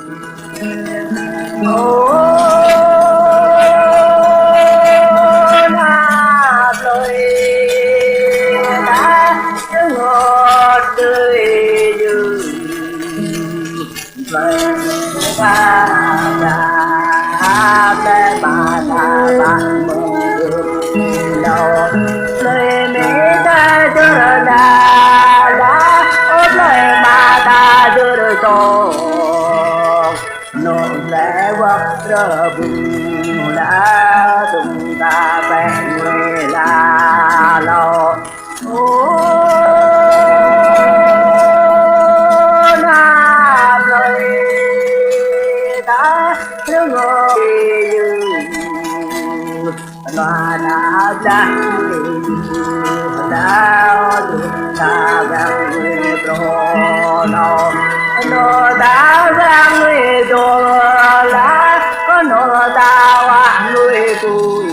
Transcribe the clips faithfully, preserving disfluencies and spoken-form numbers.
Ơ, nă plơi ta ngọt tơi yư. Plơi ta ta, plơi mă ta bă mơ̆ng đưm đô. Plơi mĕ ta dơr đa đa, ơ, plơi mă ta dơr sông. Nŏ lĕ wăk rơbŭng la dŭng ta pĕ ngui la lô. Ơ, nă plơi ta rơngô yư. Nua ta blah, nao ta bang ngui pro nô. Nô ta bang ngui dô la, nô ta wah ngui kui.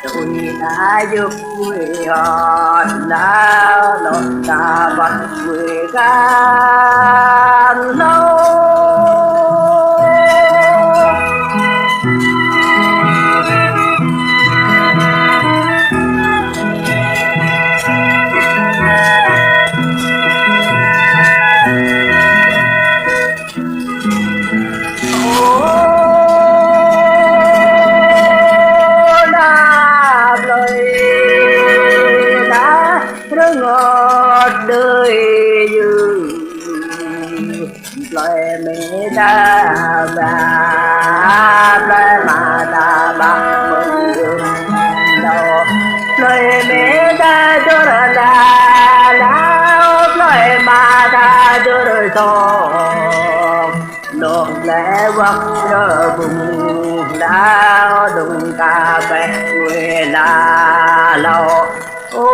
Tui ta yuk ngui hot, nao nô ta băt ngui kan nô. Ơ, nă plơi ta rơngôt đơi yư. Plơi mĕ ta bă, plơi mă ta bă mơ̆ng đưm đô. Plơi mĕ ta dơr đa đa, plơi mă ta dơr sông. Nŏ lĕ wăk rơbŭng la dŭng ta pĕ ngui la lô. Ơ,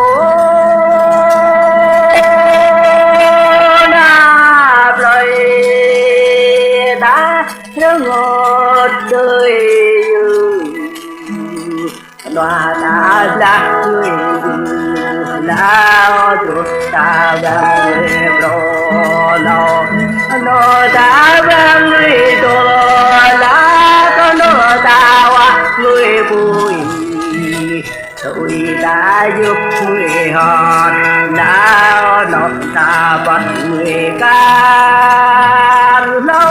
nă plơi ta rơngôt đơi yư. Nua ta blah ngui yư, nao dŭ ta bang ngui pro nô. Nô ta bang ngui dô la, nô ta wah ngui bui. Tui ta yuk ngui hot, nao nô ta băt ngui kan nô.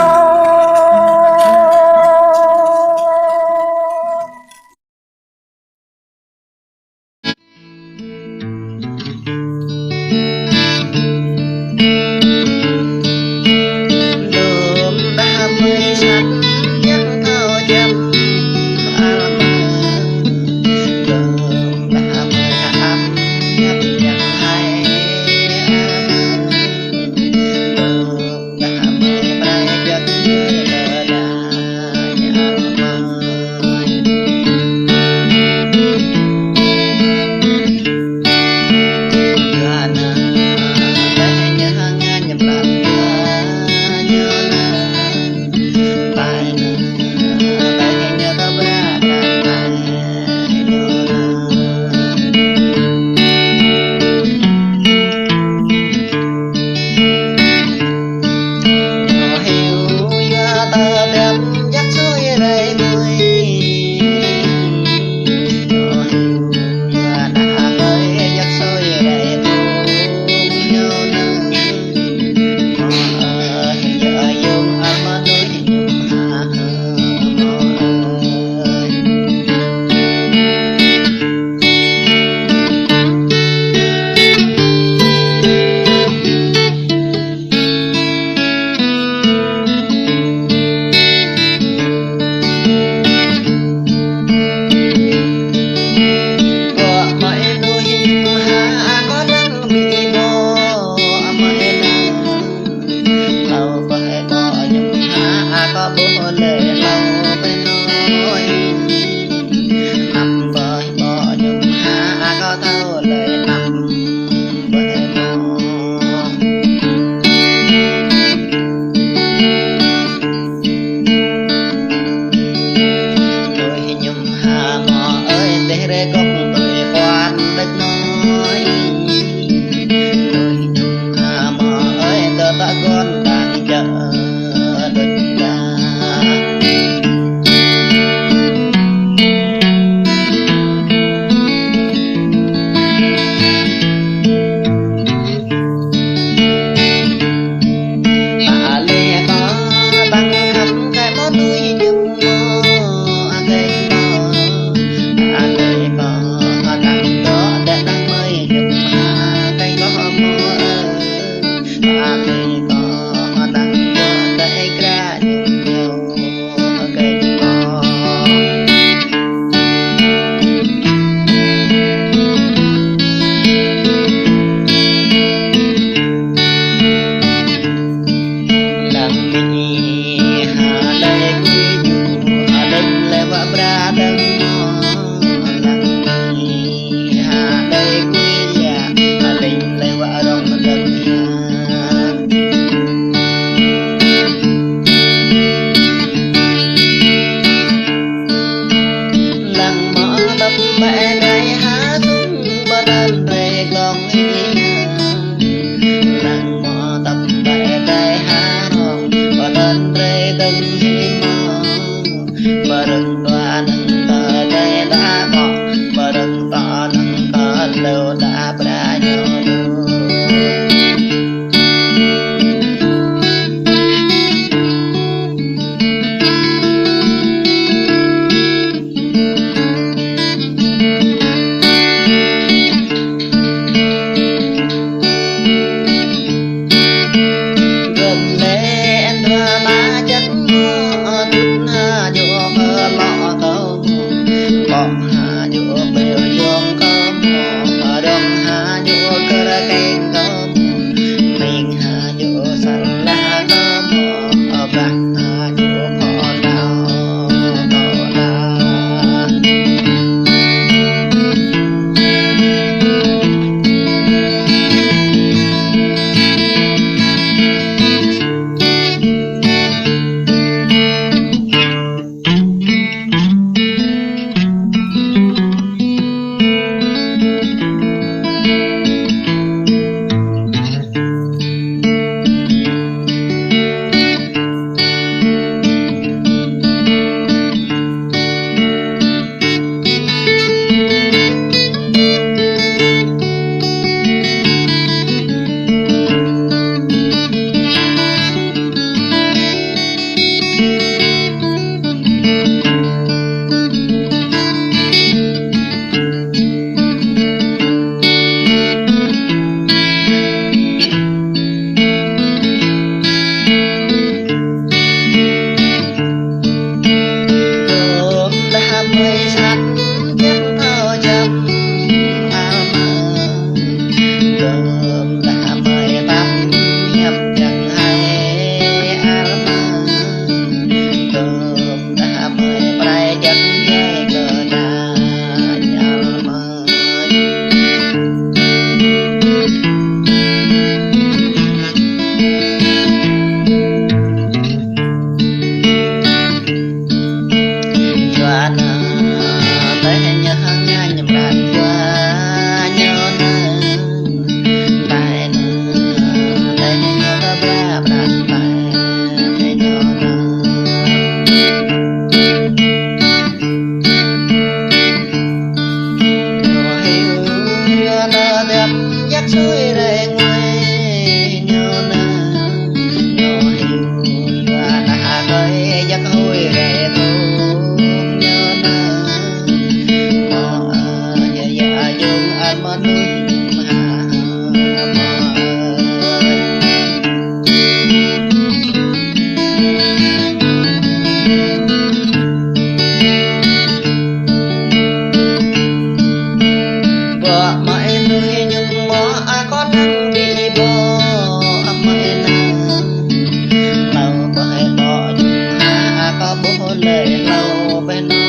lĕ hlâo ƀĕ nô,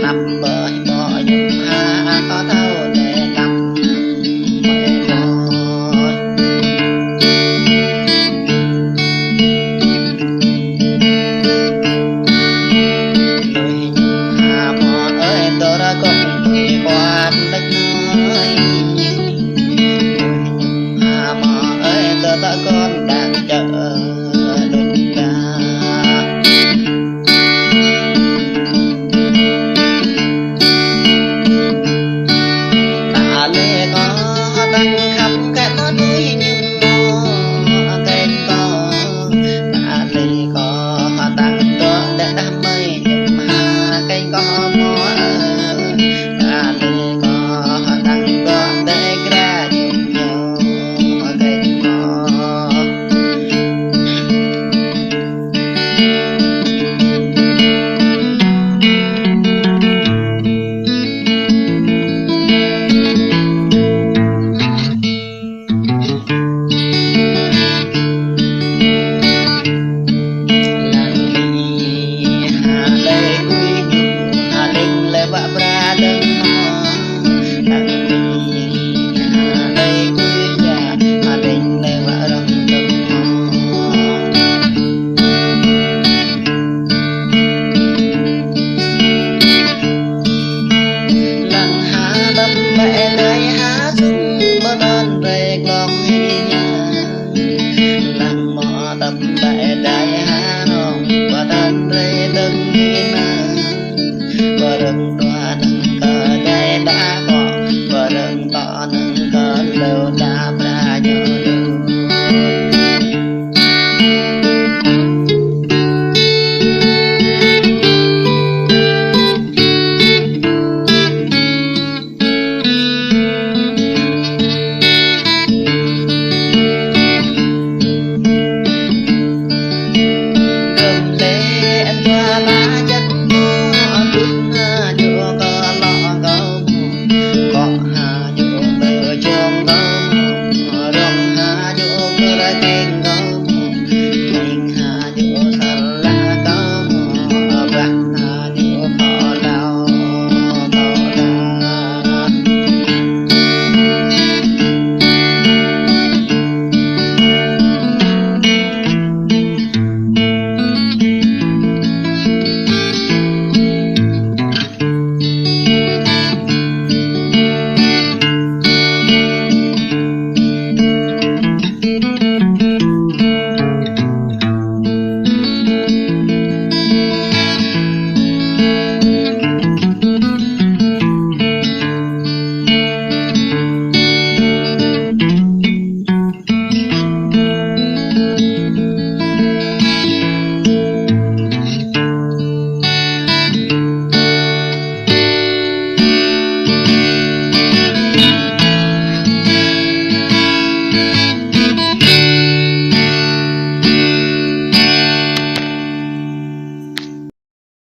anăp ƀơi ƀô̆ yŭm ha, kâo thâo lĕ anăp ƀơi ƀô̆. Ơi yŭm ha mô ơi, tơlơi kông tui kơwat lĕ nô. Ơi yŭm ha mô ơi, tơlơi kông đang čơ̆ đŭt đa. Ta lĕ kâo tăng khăp kơ tơlơi yŭm mô kĕng kâo. Ta lĕ kâo tăng tŏ đĕ đah mơi yŭm ha kĕng kâo mô ơ. Ta lĕ kâo tăng tŏ đĕ kra yŭm mô kĕng kâo. Lăng ƀing ha lĕ kui, ha lĕ lĕ wă bra dơ̆ng mô. Lăng ƀing ha lĕ kui ya, ha lĕ lĕ wă rơ̆ng dơ̆ng mô. Lăng ha đăm ƀĕ đai ha sŭng ƀơi tơnah rai glông hĭ ña. Lăng mô đăm ƀĕ đai ha rông ƀơi tơnah rai dơ̆ng hĭ na. Ƀơi rơ̆ng dua nơ̆ng kơ đai đa kŏ, ƀơi rơ̆ng tŏ nơ̆ng kơ lơ̆ đa bra ñu đu. Gơm lĕ dua la jăk mô, ƀing ha djơ̆ kơ lŏ kơ mô, kŏ ha djơ̆ kơ jơ̆ng kơ mô, rŏng ha djơ̆ kơ rơkeng kơ mô, ƀing ha djơ̆ sala kơ mô, ƀah ha djơ̆ kơ đao kơ đao.